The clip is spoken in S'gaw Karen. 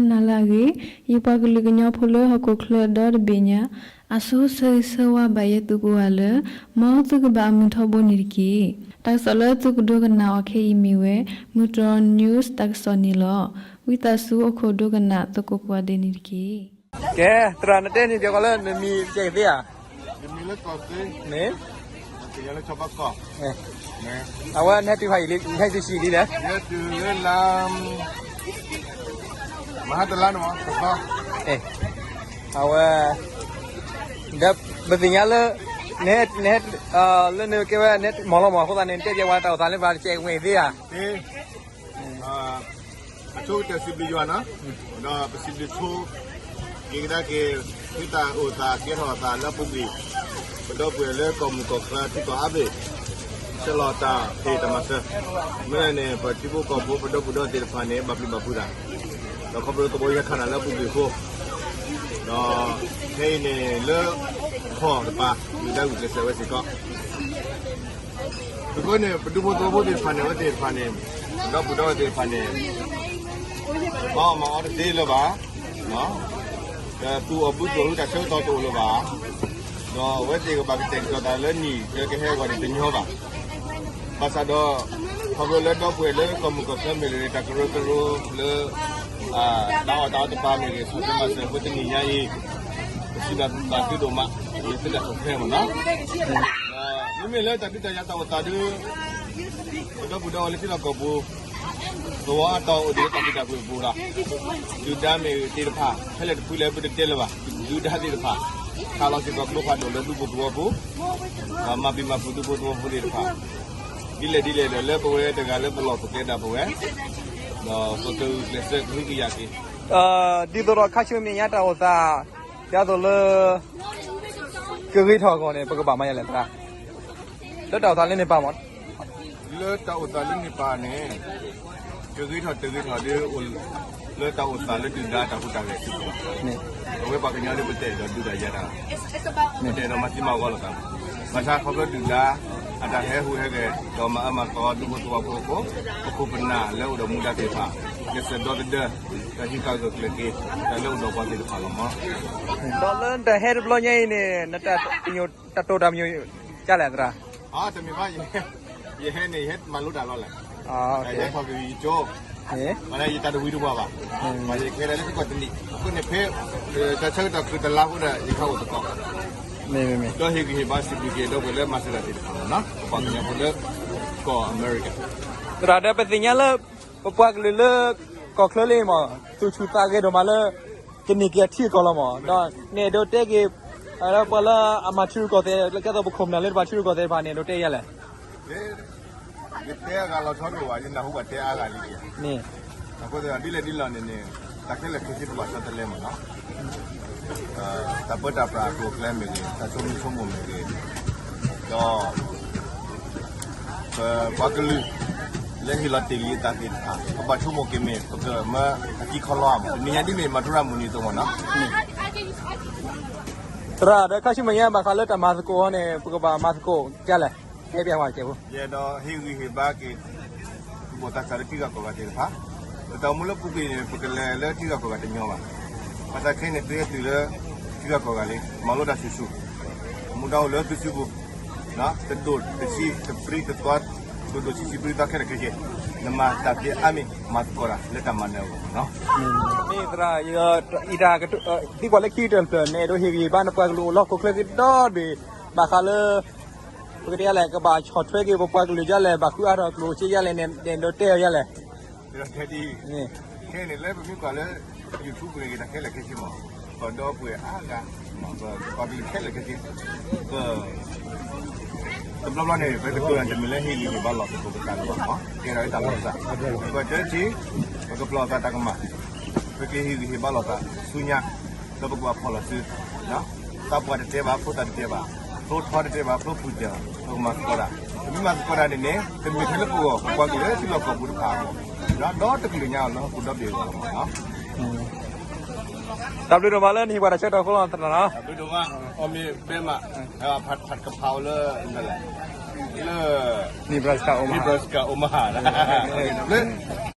နၤလၢအဂ့ၤ, ယပှၤကလုာ်ကညီဖိလၢဟီၣ်ခိၣ်ချၢဒီတဘ့ၣ်ညါ, အဆိဆၢဂ့ၤဆၢဝါဘၣ်ယဲသုကိးဂၤလၢ မ်သုကဘၣ်အမုာ်ထီဘိန့ၣ်တက့ၢ်. တၢ်ကစီၣ်လၢသုကဒိကနၣ်အီၤခဲအံၤမ့ၢ်ဝဲ မုၢ်တြီၢ် news တၢ်ကစီၣ်န့ၣ်လီၤ. ဝံသးစူၤအိၣ်ခိးဒိကနၣ်သကိးကိးဂၤဒဲးန့ၣ်တက့ၢ်. ကဲ, သရၣ်နတဲန့ၣ်ပျီကီးလၢနမံၤကဲကသ့ဧါ. ယမံၤလၢကီၢ်သ့, အဝဲနဟဲတုၤဖးယံာ်လံ, နဟဲတုၤဆံးလံလဲၣ်. ယဟဲတုၤလၢလါ မဟါတလါန့ၣ်မး, အဝဲ ဒီးပသ့ၣ်ညါလၢ နဟဲ နဟဲ လၢနကဲဝဲ နဟဲမၤလီၤမး အဃိသတးန့ၣ် နတဲပျဲဝဲတၢ်အိၣ်သးလၢပှၤတကဲဝဲသ့ဧါ. အဆိကတၢၢ်စံးဘျုးယွၤနီၤ, ဒီးပစံးဘျုးဆိ က့ၤကဒါက့ၤ ဟ့ၣ်တၢ်အိၣ်သးကဲထီၣ်အသးလၢအပူၤကွံာ်, ပဒီပုၢ်ဝဲၢ်လၢကီၢ်မုၢ်ကီၢ်ချၢထံကီၢ်အါဘ့ၣ်, ဆဲးလီၤတၢ်ဖံးတၢ်မၤစၢၤ, မ့ၢ်န့ၣ် ပထံဖိကီၢ်ဖိပဒီပုၢ်ဒီဝဲၢ်သ့ၣ်တဖၣ်န့ၣ် ဘၣ်ပျံၤဘၣ်ဖုးတၢ်, ဒီးခီဖျိသဝီယဲၢ်ခါတၢ်လၢအပူၤကွံာ်အဃိ, ဒီးခဲအံၤန့ၣ်လၢ ခီၣ်တပၤ ဒုၣ်ဒါဂုာ်ကျဲးစၢးဝဲစ့ၢ်ကီး အဃိန့ၣ် ပဒူဖိသဝီဖိသ့ၣ်တဖၣ်န့ၣ် အဝဲသ့ၣ်တဖၣ်န့ၣ် ပဒီပုၢ်ဒီဝဲၢ်သ့ၣ်တဖၣ်န့ၣ် မၤအီၣ်မၤအီတသ့လၢၤဘၣ်, သူၣ်အီၣ်ဘုသူၣ်အီၣ်ဟုတၢ်ဆၢကတီၢ်တအိၣ်လၢၤဘၣ်, ဒီးအဝဲသ့ၣ်ကဘၣ်ကတဲာ်ကတီၤသးလၢနံၣ်လၢကဟဲအဂီၢ်န့ၣ်တညီဘၣ်. ဘၣ်ဆၣ်ဒီး ခီဖျိလၢဒီပုၢ်ဝဲၢ်လၢကီၢ်မုၢ်ကီၢ်ချၢမ့ၢ်ဂ့ၤ တၢ်ကရၢကရိလၢ တၢ်အီၣ်တၢ်အီတပၤမ့ၢ်ဂ့ၤ ဆိကမိၣ်မၤစၢၤအဃိတနံၤညါအံၤ ပစံးဘျုးဘၣ်သုဒိၣ်မး လၢသုတၢ်ဆိၣ်ဂ့ၤမ့ၢ်နီၤ. မ့မ့ၢ်လၢတၢ်ဒုးတၢ်ယၤတၢ်အိၣ်သးဒီး ပဒီပုၢ်ဒီဝဲၢ်လၢထံလီၢ်ကီၢ်ပူၤ သဝီအတီၢ်အိၣ်ဒံးလၢတၢ်ဘံၣ်တၢ်ဘၢအပူၤလီၤ. ဒုၣ်ဒါမ့ၢ်ဂ့ၤသ့ၣ်တဖၣ် ခဲလၢာ်တဖုလၢပတတဲလၢၤဘၣ်, ဒုၣ်ဒါသ့ၣ်တဖၣ် ခးလီၤစ့ၢ်ကီးကျိဖးဒိၣ်လၢဒူဖိသဝီဖိ, မၤပျံၤမၤဖုးဒူဖိသဝီဖိသ့ၣ်တဖၣ်, ဒ်လဲၣ်ဒ်လဲၣ်ဒီးလၢပဝဲတဂၤလၢပလီၢ်ပကျဲဒၣ်ပဝဲ, ဒီးပကဂုာ်ကျဲးစၢးကဟုကယာ်က့ၤ ဒ်သိးဒီးခါဆူမဲာ်ညါတၢ်အိၣ်သး ဒ်သိးလၢ ကဂ့ၤထီၣ်အဂီၢ်န့ၣ် ပကဘၣ်မၤယၤလဲၣ်သရၣ်, လၢတၢ်အိၣ်သးလၢန့ၣ်ပၢ်မး, လၢတၢ်အိၣ်သးလၢန့ၣ်ပၢ်န့ၣ် ကဂ့ၤထီၣ်တဂ့ၤထီၣ်ဒီး လၢတၢ်အိၣ်သးလၢဒုၣ်ဒါတၢ်ဟူးတၢ်ဂဲၤစ့ၢ်ကီး, အဝဲပှၤကညီဒ်ပတဲဒီးဒုၣ်ဒါယၤတၢ်, ပတဲဒီးမၤသံမၤဂီၤလိာ်သး, ဘၣ်ဆၣ်ခီဖျိဒုၣ်ဒါ အတၢ်ဟဲဟူးဟဲဂဲၤ ဒီးမၤအၢမၤသီဒူဖိသဝီဖိအဃိ, ပခိၣ်ပနၢ်လၢအိၣ်ဒီးမူဒါသ့ၣ်တဖၣ် ကစၢၢ်ဒီသဒၢ ဒီးဟံးဃာ်ဂၢၢ်ကျၢၤက့ၤ တၢ်လၢအိၣ်ဒီးပှၤသ့ၣ်တဖၣ်လီၤမး. ဒီးလၢနတၢ်ဟဲတဘျီညါအံၤန့ၣ် နတၢ်တိာ်တၢ်ပညိၣ်ကလဲၣ်သရၣ်, တမ့ၢ်ဘၣ်, ယဟဲန့ၣ် ယဟဲမၤလိတၢ်လီၤလဲၣ်, ယဟဲထီၣ်က့ၤယကၠိ, မ့ၢ်ယတၢ်တဝံၤတဝါဘၣ်, မ့ၢ်ယကဲဒၣ်လၢကီၢ်တနံၣ် အဃိန့ၣ်ဖဲ တၢ်ဆၢကတီၢ်ခုးတလါဖိဒီး ယခါအိၣ်သကိး, ဒီးဟ့ၣ်ဂံၢ်ဟ့ၣ်ဘါစံးဘျုးက့ၤဒီပုၢ်ဝဲၢ်လၢမၤစၢၤတၢ်သ့ၣ်တဖၣ်လီၤ, ပပှၤကညီဖိလၢ ကီၢ်အမဲရကၤ, သရၣ်ဒီးပသ့ၣ်ညါလၢ ပပှၤကလုာ်လၢ ကီၢ်ချၢလံမး သူၣ်ဆူၣ်သးဂဲၤဒိၣ်မးလၢ ကန့ၢ်က့ၤအထံအကီၢ်လီၤမး, ဒီးနအဲၣ်ဒိးတဲက့ၤ ပှၤလၢအမၤထံရူၢ်ကီၢ်သဲး ကဲသိးပခိၣ်ပနၢ်လၢတမၤထံရူၢ်ကီၢ်သဲးတဖၣ်န့ၣ် အဲၣ်ဒိးတဲယၤလဲၣ်. ယတဲအဂၤလီၤဆီတအိၣ်ဘၣ်, ယနၢ်ဟူဘၣ်တဲအါဂၤလံ, အဃိသတးဒ်လဲၣ်ဒ်လဲၣ်န့ၣ်န့ၣ် တၢ်ခဲလၢာ်ခဲဆ့ပဘၣ်ဆီတလဲမးနီၤ, တၢ်ပၢတၢ်ပြးအကျိၤအကျဲမ့ၢ်ဂ့ၤ, တၢ်ဆိမိၣ်ဆိကမိၣ်မ့ၢ်ဂ့ၤ, ဒီး ပပှၤကလုာ် လၢဟ့ၣ်လီၤတ့ၢ်လံအသးသ့ၣ်တဖၣ် ပဘၣ်ဆိကမိၣ်က့ၤမ့ၢ် ပကမၤအသံခီလီအါမး, တနံၤညါဒ်မ့ၢ်မၤထူရၤမုၢ်နံၤအသိးမးနီၤ. သရၣ်ဒီးခါဆူမဲာ်ညါဘၣ်ဃးလၢတၢ်မၤသကိးအီၤန့ၣ် ပကဘၣ်မၤသကိးဒ်လဲၣ်, တဲပျဲဝဲကဲးဖိ, ယအဲၣ်ဒိးဟ့ၣ်ဂံၢ်ဟ့ၣ်ဘါက့ၤ သူၣ်ဘီၣ်သးစၢ်လၢထံဂၤကီၢ်ဂၤသ့ၣ်တဖၣ်, ပတၢ်အိၣ်မူလၢပူၤကွံာ်န့ၣ် ပကလဲၤလၢထံဂၤကီၢ်ဂၤတညီဘၣ်, ဘၣ်ဆၣ်ခဲအံၤန့ၣ် သုဟဲတုၤလၢ ထံဂၤကီၢ်ဂၤလံ, မၤလိတၢ်ဆူၣ်ဆူၣ်, မူဒါအိၣ်လၢသုစုပူၤ တဒိၣ်တဆံးတပြံတသွါ, ဒိၣ်ဒိၣ်ဆံးဆံးပြံသွါခဲလၢာ်ခဲဆ့, နမၤတၢ်သ့အါမံၤ မၤသကိးတၢ်လၢတၢ်မၤနၢၤအဂီၢ်မးနီၤ. မ့ၢ်သရၣ်, ယတၢ်သံကွၢ်လၢခံကတၢၢ်တဖျၢၣ်န့ၣ် အဲၣ်ဒိးဟ့ၣ်ဂံၢ်ဘါနပှၤကလုာ်အိၣ်လၢဟီၣ်ခိၣ်ချၢက့ၤဒီဘ့ၣ်, ဘၣ်ဃးလၢ ပကတဲလဲၣ် ကဘၣ်ဆီၣ်ထွဲက့ၤပပှၤကလုာ်ဒ်လဲၣ်, ဘၣ်ဃုအါထီၣ်ကျိၣ်စ့ဒ်လဲၣ်န့ၣ် အဲၣ်ဒိးတဲအီၤဒ်လဲၣ်. ခဲအံၤန့ၣ် လၢပမ့ၢ်ကွၢ်လၢ YouTube ပူၤန့ၣ် တၢ်ခဲလၢာ်ခဲဆ့မး, ပဒီပုၢ်ဝဲၢ်အါဂၤ, ပပှၤကလုာ်ခဲလၢာ်ခဲဆ့, ပ တဘျီဘျီန့ၣ် ပကတိၤတၢ်တမ့ၢ်လၢဟ့ၣ်ဂံၢ်ဟ့ၣ်ဘါလီၤသကိးပသးလၢၤဘၣ်မး, ကဲထီၣ်လၢတၢ်လီၤစၢ်, ပကွၢ်တၢ်ထံ, ပကပျီၢ်သးတၢ်ကမၣ်, ပကဟ့ၣ်ဂံၢ်ဟ့ၣ်ဘါလီၤသးဆူညါ, ဒီးပကဘၣ်ဖီၣ်လီၤစု သးပှၢ်တတဲဘၣ်, ဖိသၣ်တတဲဘၣ်, ဖိထီတတဲဘၣ်, ဖိဖုၣ်တတဲဘၣ်, ပကမၤသကိးတၢ်, ပမ့ၢ်မၤသကိးတၢ်န့ၣ်န့ၣ် တမ့ၢ်ထဲလၢပဂီၢ်, ပပှၤကလုာ်လၢထံလီၢ်ကီၢ်ပူၤတဖၣ်အဂီၢ်, ဒီးတကလုာ်ညါလၢဟီၣ်ခိၣ်ဒီဘ့ၣ်အဂီၢ်လီၤမးနီၤ. တၢ်ဘျုးဒိၣ်မးလၢနဟ့ၣ်ပှၤတၢ်ဆၢကတီၢ်အဃိလီၤသရၣ်နီၤ. တၢ်ဘျုးဒိၣ်မး, အီၣ်မ့ၢ်ဘဲမး, ဖးကဖးအိၣ်လၢ လၢ Nebraska Omaha, Nebraska Omaha လၢ